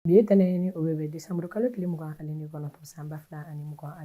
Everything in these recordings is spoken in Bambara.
Bi ye tɛnɛn ye, ni o bɛ bɛn desanburu kalo tile 29 san 2025. A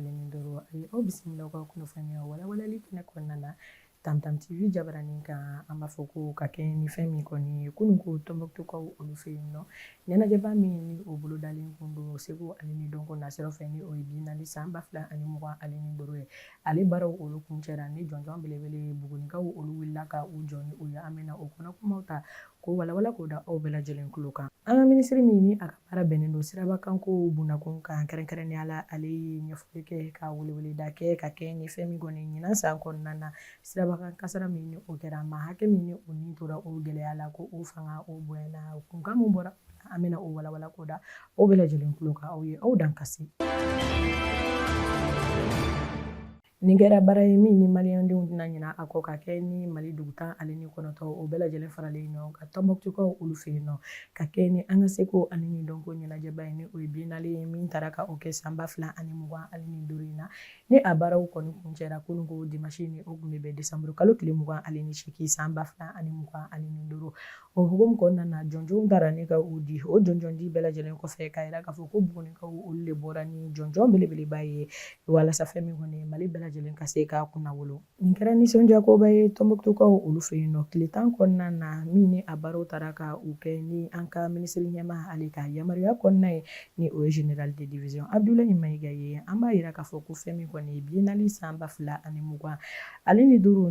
ye aw bisimila aw ka kunnafoniya walawalali kɛnɛ kɔnɔna na Tamtam TV jabaranin kan. An b'a fɔ ko ka kɛ ni fɛn min kɔni ye, kunun ko Tɔnbɔkutukaw olu fɛ yen nɔ, ɲɛnajɛba min ni o bolodalen kun don seko ale ni dɔnko nasiraw fɛ, ni o ye biennale san 2025 ye, ale baaraw olu kuncɛra ni jɔnjɔn belebele. Bugunikaw olu wulila ka u jɔ ni o ye. An bɛna o kɔnɔ kumaw ta k'o walawala k'o da aw bɛɛ lajɛlen tulo kan. An ka minisiri min ni a ka baara bɛnnen don sirabakanko bundakun kan kɛrɛnkɛrɛnnenya la, ale ye ɲɛfɔli kɛ ka weleweleda kɛ ka kɛ ni fɛn min kɔni ɲinan san kɔnɔna na, sirabakan kasara min ni o kɛra, maa hakɛ min ni o ni tora o gɛlɛya la, ko o fanga o bonyana. Kunkan min bɔra, an bɛna o walawala k'o da aw bɛɛ lajɛlen tulo kan. Aw ye aw dan kasi. Nin kɛra baara ye min ni maliyɛndenw tɛna ɲina a kɔ, ka kɛ ni Mali dugu 19 o bɛɛ lajɛlen faralen ɲɔgɔn kan Tɔnbɔkutukaw olu fɛ yen nɔ, ka kɛ ni an ka seko ani ni dɔnko ɲɛnajɛba ye, ni o ye biennale ye min taara ka o kɛ san 2025 in na, ni a baaraw kɔni kuncɛra kunun ko dimanche, ni o tun bɛ bɛn desanburu kalo tile 28 san 2025. O hukumu kɔnɔna na, jɔnjɔnw taara ni ka u di. O jɔnjɔn di bɛɛ lajɛlen kɔfɛ, k'a jira k'a fɔ ko Bugunikaw olu de bɔra ni jɔnjɔn belebeleba ye, walasa fɛn min kɔni Mali bɛɛ lajɛlen ka se k'a kunnawolo. Nin kɛra nisɔndiyakoba ye Tɔnbɔkutukaw olu fɛ yen nɔ tile 10 kɔnɔna na, min ni a baaraw taara ka u kɛ ni an ka minisiri ɲɛmaa ale ka yamaruya kɔnɔna ye, ni o ye général de division Abdoulaye Mayiga ye. An b'a jira k'a fɔ ko fɛn min kɔni ye biennale san 2025,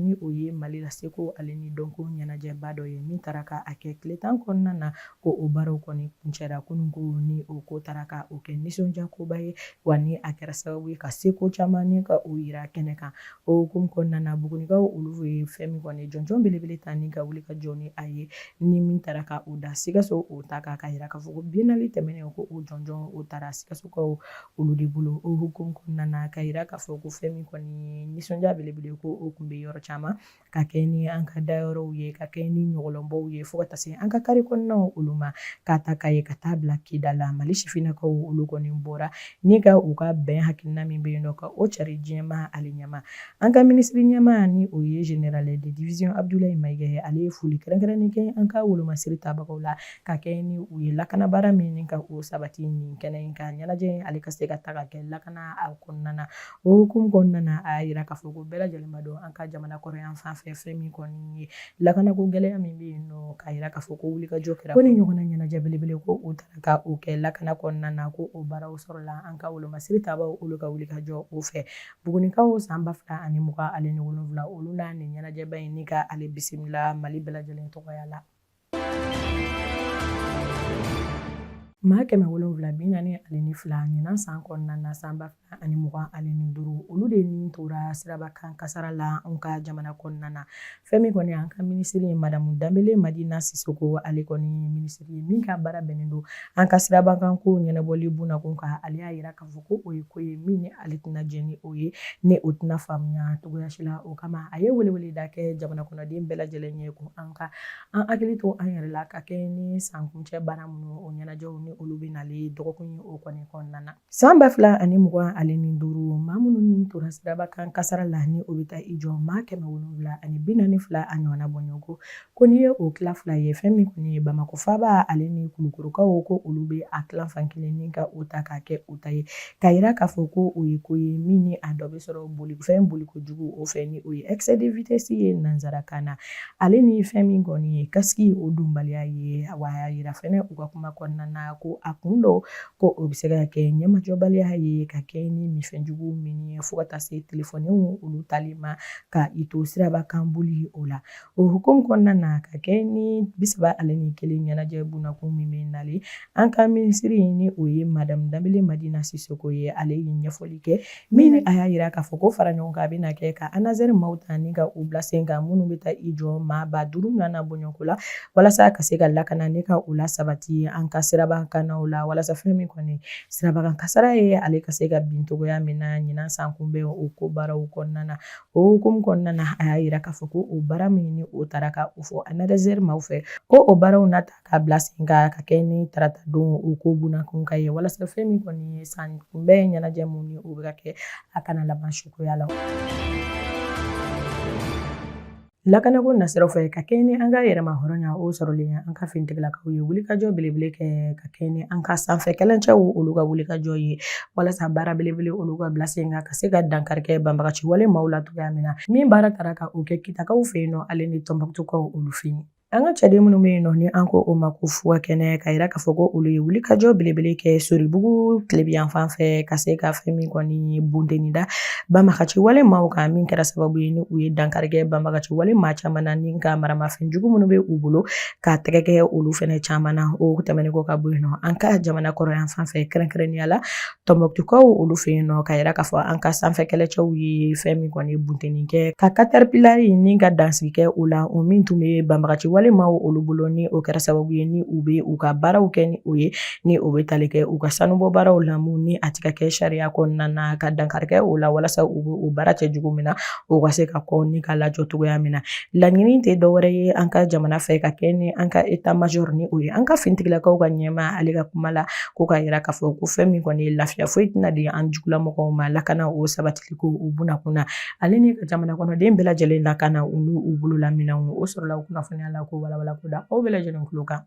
ni o ye Mali la seko ale ni dɔnko ɲɛnajɛba dɔ ye min taara ka a kɛ tile 10 kɔnɔna na, ko o baaraw kɔni kuncɛra kunun ko, ni o ko taara ka o kɛ nisɔndiyakoba ye, wa ni a kɛra sababu ye ka seko caman ni ka o yira kɛnɛ kan. O hukumu kɔnɔna na, Bugunikaw olu ye fɛn min kɔni jɔnjɔn belebele ta ni ka wuli ka jɔ ni a ye, ni min taara ka o da Sikaso o ta kan, ka yira k'a fɔ ko biennale tɛmɛnen, ko o jɔnjɔn o taara Sikasokaw olu de bolo. O hukumu kɔnɔna na, ka yira k'a fɔ ko fɛn min kɔni nisɔndiya belebele, ko o tun bɛ yɔrɔ caman, ka kɛ ni an ka dayɔrɔw ye, ka kɛ ni ɲɔgɔlɔnbɔw ye, fo ka taa se an ka kare kɔnɔnaw olu ma, k'a ta Kayi ka taa bila Kidal la. Mali sifinnakaw olu kɔni bɔra ni ka u ka bɛn hakilina min bɛ yen nɔ, ka o cari diɲɛmaa ale ɲɛma. An ka minisiri ɲɛmaa, ni o ye général de division Abdoulaye Mayiga ye, ale ye foli kɛrɛnkɛrɛnnen kɛ an ka wolomasiri tabagaw la, ka kɛ ni u ye lakanabaara min ni ka o sabati nin kɛnɛ in kan, ɲɛnajɛ in ale ka se ka ta ka kɛ lakana a kɔnɔna na. O hukumu kɔnɔna na, a y'a yira k'a fɔ ko bɛɛ lajɛlen b'a dɔn an ka jamana kɔrɔyan fan fɛ, fɛn min kɔni ye lakanako gɛlɛya min bɛ yen nɔ, k'a yira k'a fɔ ko wulikajɔ kɛra, ko nin ɲɔgɔnna ɲɛnajɛ belebele, ko o taara ka o kɛ lakana kɔnɔna na, ko o baaraw sɔrɔla an ka wolomasiri tabaw olu ka wulikajɔ o fɛ. Bugunikaw san 2027 olu na nin ɲɛnajɛba in ni ka ale bisimila Mali bɛɛ lajɛlen tɔgɔya la. Maa 742 ɲinan san kɔnɔna na, san 2025, olu de ni tora sirabakan kasara la an ka jamana kɔnɔna na. Fɛn min kɔni an ka minisiri ye, madamu Danbele Madina Sisoko, ale kɔni minisiri ye min ka baara bɛnnen don an ka sirabakanko ɲɛnabɔli bunakun kan, ale y'a yira k'a fɔ ko o ye ko ye min ni ale tɛna jɛn ni o ye, ni o tɛna faamuya cogoya si la. O kama, a ye weleweleda kɛ jamana kɔnɔden bɛɛ lajɛlen ye ko an ka an hakili to an yɛrɛ la, ka kɛ ni sankuncɛ baara minnu o ɲɛnajɛw ni olu bɛ nalen dɔgɔkun ye o kɔni kɔnɔna na. San 2025, maa minnu ni tora sirabakan kasara la, ni o bɛ taa i jɔ maa 742 a ɲɔgɔnna bɔɲɔgɔnko, ko n'i ye o tila fila ye, fɛn min kɔni ye Bamakɔ faaba ale ni Kulukorokaw, ko olu bɛ a tilan fan kelen ni ka o ta k'a kɛ u ta ye, k'a yira k'a fɔ ko o ye ko ye min ni a dɔ bɛ sɔrɔ bolifɛn boliko jugu o fɛ, ni o ye excès de vitesse ye nansarakan na, ale ni fɛn min kɔni ye kasiki o donbaliya ye. Wa a y'a yira fɛnɛ u ka kuma kɔnɔna na ko a kun dɔ, ko o bɛ se ka kɛ ɲɛmajɔbaliya ye, ka kɛ ni minfɛnjugu minni ye, fo ka taa se telefɔniw olu tali ma ka i to siraba kan boli o la. O hukumu kɔnɔna na, ka kɛ ni 31 ɲɛnajɛ bunakun min bɛ nalen, an ka minisiri, ni o ye madamu Danbele Madina Sisoko ye, ale ye ɲɛfɔli kɛ min a y'a yira k'a fɔ ko fara ɲɔgɔn kan a bɛna kɛ ka ANASER maaw ta ni ka u bila sen kan, minnu bɛ taa i jɔ maa 5000 nana bɔɲɔgɔnko la, walasa ka se ka lakana ni ka u lasabati an ka sirabakan kannaw la, walasa fɛn min kɔni sirabakan kasara ye, ale ka se ka bin cogoya min na ɲinan san kunbɛn o ko baaraw kɔnɔna na. O hukumu kɔnɔna na, a y'a yira k'a fɔ ko o baara min ni o taara ka o fɔ ANASER maaw fɛ, ko o baaraw na ta ka bila sen kan ka kɛ ni tarata don o ko bunakun kan ye, walasa fɛn min kɔni ye san kunbɛn ɲɛnajɛ mun ni o bɛ ka kɛ, a kana laban sukoya la. Lakanako nasiraw fɛ, ka kɛɲɛ ni an ka yɛrɛma hɔrɔnya o sɔrɔlen, an ka finitigilakaw ye wulikajɔ belebele kɛ ka kɛɲɛ ni an ka sanfɛ kɛlɛcɛw olu ka wulikajɔ ye, walasa baara belebele olu ka bila sen kan ka se ka dankari kɛ banbagaci wale maaw la cogoya min na. Min baara taara ka o kɛ Kitakaw fɛ yen nɔ, ale ni Tɔnbukutukaw olu fɛ yen. An ka cɛden minnu bɛ yen nɔ, ni an ko o ma ko fuwa kɛnɛ, ka yira k'a fɔ ko olu ye wulikajɔ belebele kɛ Soribugu tilebiyanfan fɛ ka se ka fɛn min kɔni bunteni da banbagaci wale maaw kan, min kɛra sababu ye ni u ye dankari kɛ banbagaci wale maa caman na, ni ka maramafɛn jugu minnu bɛ u bolo ka tɛgɛ kɛ olu fɛnɛ caman na. O tɛmɛnen kɔ ka bɔ yen nɔ, an ka jamana kɔrɔyanfan fɛ, kɛrɛnkɛrɛnnenya la Tɔnbukutukaw olu fɛ yen nɔ, ka yira k'a fɔ an ka sanfɛ kɛlɛcɛw ye fɛn min kɔni bunteni kɛ ka caterpillar ni ka dansigi kɛ o la, o min tun bɛ banbagaci wale maaw olu bolo, ni o kɛra sababu ye ni u bɛ u ka baaraw kɛ ni o ye, ni o bɛ tali kɛ u ka sanubɔ baaraw la, mun ni a tɛ ka kɛ sariya kɔnɔna na, ka dankari kɛ o la walasa u bɛ o baara cɛ jugu min na, o ka se ka kɔn ni ka lajɔ cogoya min na. Laɲini tɛ dɔwɛrɛ ye an ka jamana fɛ, ka kɛ ni an ka état major, ni o ye an ka finitigilakaw ka ɲɛmaa, ale ka kuma la ko k'a yira k'a fɔ ko fɛn min kɔni ye lafiya foyi tɛna di an jugulamɔgɔw ma lakana o sabatili ko o bunakun na, ale ni ka jamana kɔnɔden bɛɛ lajɛlen lakana u n'u bolola minɛnw. O sɔrɔla o kunnafoniya la ko walawala ko da aw bɛɛ lajɛlen tulo kan.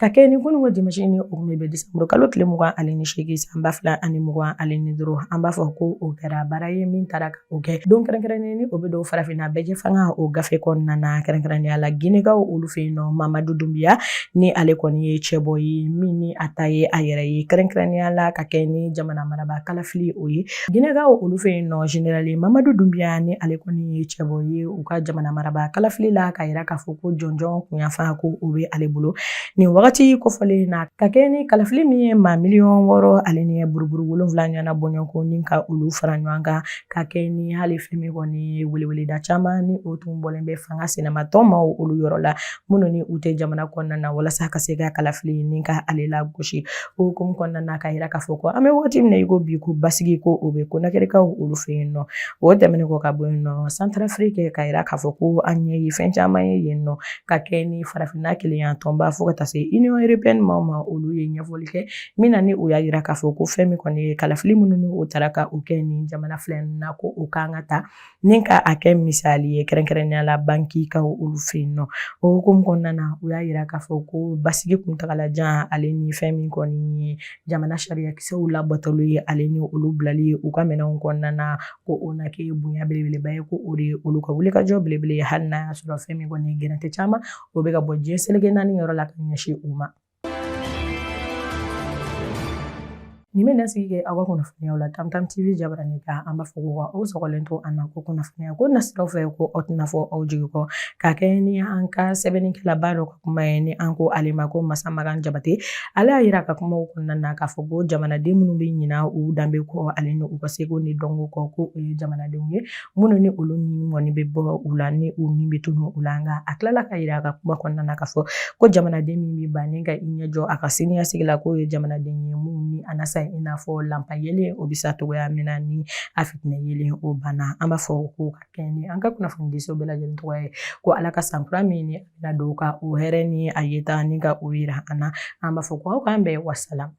Ka kɛ ni kununko dimanche ni o kun bɛ décembre kalo tile 28 san 2025, an b'a fɔ ko o kɛra baara ye min taara ka o kɛ don kɛrɛnkɛrɛnnen ni o bɛ don farafinna bɛɛjɛ fanga o gafe kɔnɔna na, kɛrɛnkɛrɛnnenya la Ginekaw olu fɛ yen nɔ. Mamadu Dunbiya ni ale kɔni ye cɛbɔ ye min ni a ta ye a yɛrɛ ye, kɛrɛnkɛrɛnnenya la ka kɛ ni jamana marabaa kalafili o ye Ginekaw olu fɛ yen nɔ. Général Mamadu Dunbiya ni ale kɔni ye cɛbɔ ye u ka jamana marabaa kalafili la, ka yira k'a fɔ ko jɔnjɔn kunyanfan ko o bɛ ale bolo nin wagati kofɔlen na, ka kɛ ni kalafili min ye maa miliyɔn 6 ale ni buruburu 7 ɲɔgɔnna bɔɲɔgɔnko ni ka olu fara ɲɔgɔn kan, ka kɛ ni hali fɛn min kɔni ye weleweleda caman ni o tun bɔlen bɛ fanga sinamatɔn maaw olu yɔrɔ la, minnu ni u tɛ jamana kɔnɔna na, walasa ka se ka kalafili ni ka ale lagosi. O hukumu kɔnɔna na, ka yira k'a fɔ ko an bɛ waati min na i ko bi, ko basigi ko o bɛ Konakirikaw olu fɛ yen nɔ. O tɛmɛnen kɔ ka bɔ yen nɔ, Centrafrique, ka yira k'a fɔ ko an ɲɛ ye fɛn caman ye yen nɔ, ka kɛ ni farafinna kelenya tɔnba fo ka taa se Union européenne maaw ma, olu ye ɲɛfɔli kɛ min na ni o y'a yira k'a fɔ ko fɛn min kɔni ye kalafili minnu ni o taara ka o kɛ nin jamana filɛ na, ko o kan ka ta ni ka a kɛ misali ye, kɛrɛnkɛrɛnnenya la Bangikaw olu fɛ yen nɔ. O hukumu kɔnɔna na, u y'a yira k'a fɔ ko basigi kuntagalajan ale ni fɛn min kɔni ye jamana sariyakisɛw labatoli ye, ale ni olu bilali ye u ka minɛnw kɔnɔna na, ko o na kɛ bonya belebeleba ye, ko o de ye olu ka wulikajɔ belebele ye, hali n'a y'a sɔrɔ fɛn min kɔni ye gɛrɛntɛ caman o bɛ ka bɔ diɲɛ seleke naani yɔrɔ la ka ɲɛsin u ma. Nin bɛ dansigi kɛ aw ka kunnafoniyaw la Tamtam TV jabarani kan. An b'a fɔ ko aw sɔgɔlen to an na ko kunnafoniya ko nasiraw fɛ, ko aw tɛna fɔ aw jigi kɔ, ka kɛ ni an ka sɛbɛnnikɛlaba dɔ ka kuma ye, ni an ko ale ma ko Masa Makan Jabate. Ale y'a yira ka kumaw kɔnɔna na k'a fɔ ko jamanaden minnu bɛ ɲina u danbe kɔ ale ni u ka seko ni dɔnko kɔ, ko o ye jamanadenw ye minnu ni olu ni kɔni bɛ bɔ u la, ni u ni bɛ tunu u la. Nka a tilala ka yira a ka kuma kɔnɔna na k'a fɔ ko jamanaden min bɛ ban ni ka i ɲɛ jɔ a ka siniɲɛsigi la, k'o ye jamanaden ye mun ni a na sa i n'a fɔ lanpa yeelen o bɛ sa cogoya min na ni a fitinɛ yeelen o banna. An b'a fɔ ko ka kɛ ni an ka kunnafonidiso bɛɛ lajɛlen tɔgɔ ye ko Ala ka san kura min ni a bɛna don ka o hɛrɛ ni a yeta ni ka o yira an na. An b'a fɔ ko aw k'an bɛn, wasalam.